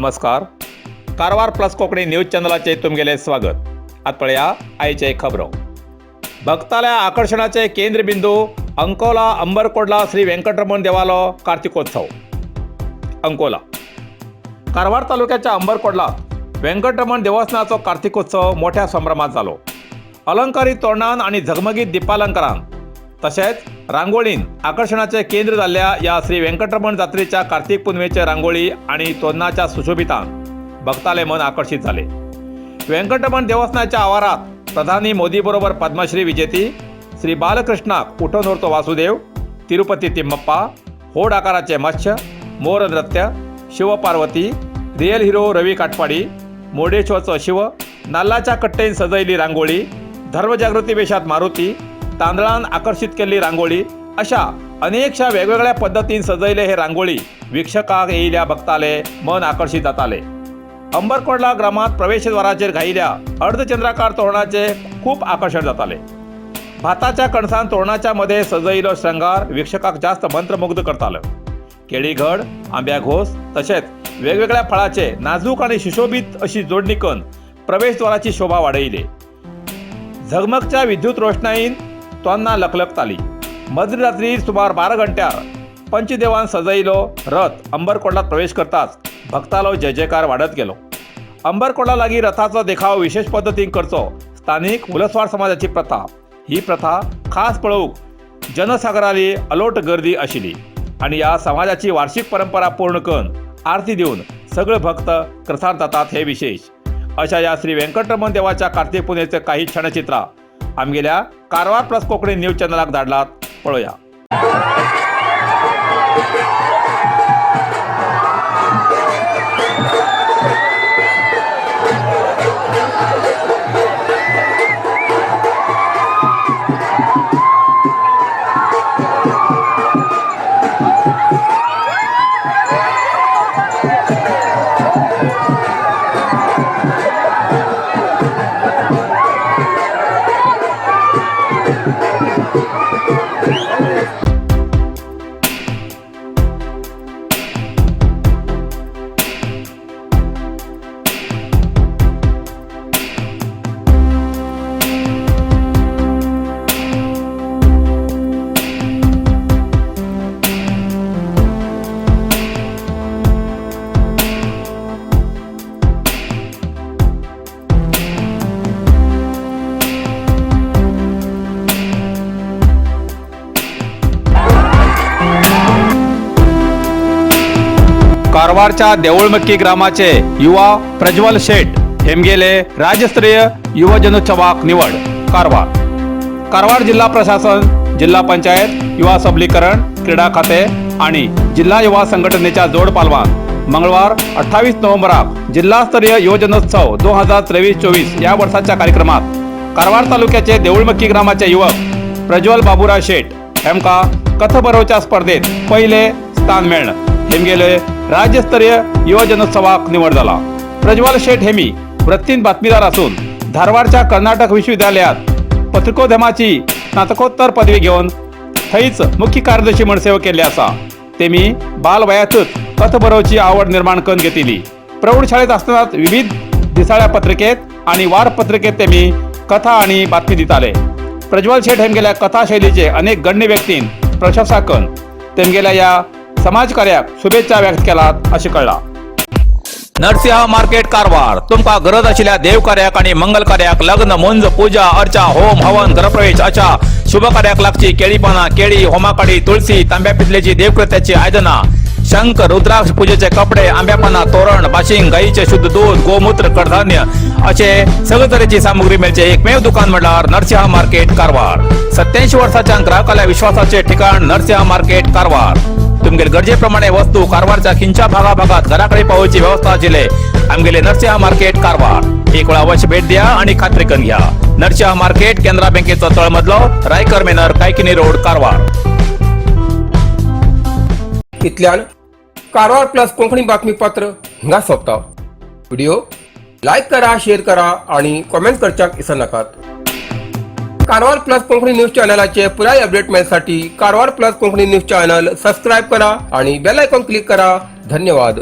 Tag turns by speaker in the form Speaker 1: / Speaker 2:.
Speaker 1: नमस्कार, Karwar plus Konkani news चॅनलाचेर तुमगेलें स्वागत. आतां पळया आयचे खबरो. भक्ताल्या आकर्शणाचे केंद्रबिंदू अंकोला अंबरकोडला श्री व्यंकटरमण देवालो कार्तिकोत्सव. अंकोला कारवार तालुक्याच्या अंबरकोडला व्यंकटरमण देवस्थानाचो कार्तिकोत्सव मोठ्या संभ्रमात जालो. अलंकारीत तोरणान आणि झगमगीत दीपालंकारान तशेंच रांगोळीन आकर्शणाचे केंद्र जाल्ल्या ह्या श्री व्यंकटरमण जात्रेच्या कार्तिक पुनवेचे रांगोळी आणि तोरणाच्या सुशोभितान भक्ताले मन आकर्षित झाले. व्यंकटरमण देवस्थानाच्या आवारात प्रधानी मोदी बरोबर पद्मश्री विजेती श्री बालकृष्णाक उठून व्हरतो वासुदेव, तिरुपती तिम्मप्पा, होड आकाराचे मत्स्य, मोर नृत्य, शिवपार्वती, रिअल हिरो रवी काटपाडी, मुर्डेश्वरचो शिव, नाल्लाच्या कट्टेन सजयली रांगोळी, धर्मजागृती वेशात मारुती, तांदळान आकर्षित केल्ली रांगोळी अशा अनेकशा वेगवेगळ्या पद्दतीन सजयले हे रांगोळी वीक्षकाक येयल्या भक्ताले मन आकर्षित जाताले. अंबरकोडला ग्रामात प्रवेशद्वाराचेर घायिल्ल्या अर्धचंद्राकार तोरणाचे खूप आकर्षण जाताले. भाताच्या कणसान तोरणाच्या मध्ये सजयिल्लो श्रृंगार वीक्षकाक जास्त मंत्रमुग्ध करतालो. केळी घड, आंब्या घोस तशेंच वेगवेगळ्या फळाचे नाजूक आणि सुशोभित अशी जोडणी करून प्रवेशद्वाराची शोभा वाडयली. झगमगच्या विद्युत रोषणाईन तोन्ना लखलखताली. मध्यरात्री सुमार 12 घंट्यार पंचदेवान सजयिल्लो रथ अंबरकोडलात प्रवेश करताच भक्तालो जय जयकार वाडत गेलो. अंबरकोडला लागीं रथाचो देखाव विशेष पद्दतीन करचो स्थानीक हुलसवार समाजाची प्रथा. ही प्रथा खास पळोवंक जनसागराली अलोट गर्दी आशिल्ली आनी ह्या समाजाची वार्षिक परंपरा पूर्ण करून आरती दिवन सगळे भक्त कृतार्थ जातात हे विशेष. अशा ह्या श्री व्यंकटरमण देवाच्या कार्तिक पुनवेचे काही क्षणचित्रा आमगेल्या कारवार प्लस कोंकणी न्यूज चॅनलाक धाडलात, पळोवया. कारवारच्या देऊळमक्की ग्रामाचे युवा प्रज्वल शेठ हेमगेले राज्यस्तरीय युवजनोत्सवाक निवड. कारवार. कारवार जिल्हा प्रशासन, जिल्हा पंचायत, युवा सबलीकरण, क्रीडा खाते आणि जिल्हा युवा संघटनेच्या जोड पालवान मंगळवार 28 नोव्हेंबराक जिल्हास्तरीय युवजनोत्सव 2023-24 या वर्षाच्या कार्यक्रमात कारवार तालुक्याचे देऊळमक्की ग्रामाचे युवक प्रज्वल बाबुराव शेठ हेमका कथ बरोवच्या स्पर्धेत पहिले स्थान मेळणं हेमगेले राज्यस्तरीय युवजनोत्सवाक निवड झाला. प्रज्वल शेठ हेमी वृत्तीन बातमीदार असून धारवाडच्या कर्नाटक विश्वविद्यालयात पत्रिकोद्यमाची स्नातकोत्तर पदवी घेऊन थंयच मुख्य कार्यदर्शी म्हण सेवा केल्ली आसा. तेमी बालवयातच कथ बरोवची आवड निर्माण करून घेतली. प्रौढशाळेत असतानाच विविध दिसाळ्या पत्रिकेत आणि वारपत्रिकेत तेमी कथा आणि बातमी दिताले. प्रज्वल शेठ हेमगेल्या कथाशैलीचे अनेक गण्य व्यक्तीन प्रशंसा करून तेमगेल्या या समाजकार्याक शुभेच्छा व्यक्त केलात अशें कळ्ळां. नरसिंह मार्केट कारवार. तुमकां गरज आशिल्ल्या देवकार्याक आणि मंगल कार्याक, लग्न, मुंज, पूजा अर्चा, होम हवन, गृहप्रवेश अशा शुभ कार्याक लागची केळी पानां, केळी, होमाकाडी, तुळसी, तांब्या पितलेची देवकृत्याची आयदनां, शंख, रुद्राक्ष, पूजेचे कपडे, आंब्या पानां, तोरण, बाशिंग, गाईचे शुद्ध दूध, गोमूत्र, कडधान्य असे सगळे तरेची सामुग्री मेळचे एकमेव दुकान म्हणल्यार नरसिंह मार्केट कारवार. 87 वर्साच्या ग्राहकाल्या विश्वासाचे ठिकाण नरसिंह मार्केट कारवार. तुमगेले गरजेप्रमाणे वस्तू कारवारच्या खिंच्या भागाभागात घराकडे पावोवची व्यवस्था आशिल्ले आमगेले नरसिंह मार्केट कारवार. एक वेळा अवश्य भेट द्या आणि खात्री करून घ्या. नरसिंह मार्केट, केनरा बँकेचो तळमजलो, रायकर मेनर, कायकिनी रोड, कारवार.
Speaker 2: इतल्यान कारवार प्लस कोंकणी बातमीपत्र हिंगा सोंपता. व्हिडिओ लायक करा, शेअर करा आणि कॉमेंट करच्याक विसरनाकात. कारवार प्लस कोंकणी न्यूज चॅनलाचे पुराय update मेळसाठी Karwar plus Konkani news channel subscribe करा आणि बेल आयकॉन क्लिक करा. धन्यवाद.